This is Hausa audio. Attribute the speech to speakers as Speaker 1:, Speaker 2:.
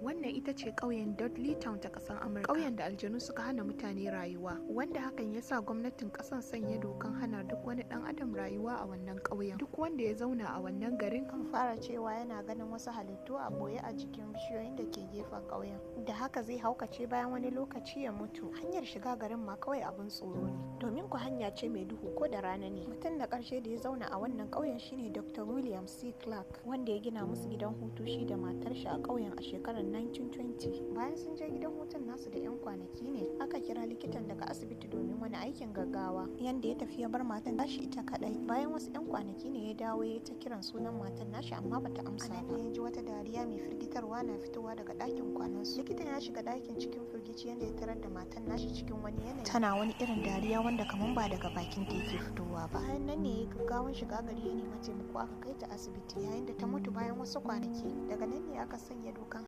Speaker 1: Wannan ita ce ƙauyen Dudley Town ta ƙasar Amurka. Ƙauyen da aljanu suka hana mutane rayuwa, wanda hakan ya sa gwamnatin ƙasar sanya dokan hana duk wani ɗan adam rayuwa a wannan ƙauyen. Duk wanda ya zauna a wannan garin
Speaker 2: An fara cewa yana ganin wasu halittu a ɓoye a jikin bishiyoyin da ke gefen ƙauyen. Da haka zai haukace bayan wani lokaci ya mutu. Hanyar shiga garin ma kawai abin tsoro ne. Domin ku hanya ce mai duhu ko da rana ne. Mutum na ƙarshe da ya zauna a wannan ƙauyen shine Dr. William C. Clark, wanda ya gina musu gidan hutu shi da matar shi a ƙauyen a shekarar 1920. Bayan sun je gidan hutun nasu da 'yan kwanaki ne, aka kira likitan daga asibiti domin wani aikin gaggawa. Yanda ya tafi ya bar matan nashi ita kadai. Bayan wasu 'yan kwanaki ne ya dawo ya ta kiran sunan matan nashi amma bata amsa ba. Anan ne ya ji wata dariya mai firgitarwa na fitowa daga ɗakin kwanansu. Likitan ya shiga ɗakin cikin firgici yanda ya tarar da matan nashi cikin wani yanayi. Tana wani irin dariya wanda kaman ba daga bakin ta yake fitowa ba. Bayan nan ne ya gaggawan shiga gari ya nema taimako, aka kai ta asibiti yayin da ta mutu bayan wasu kwanaki. Daga nan ne aka sanya dokan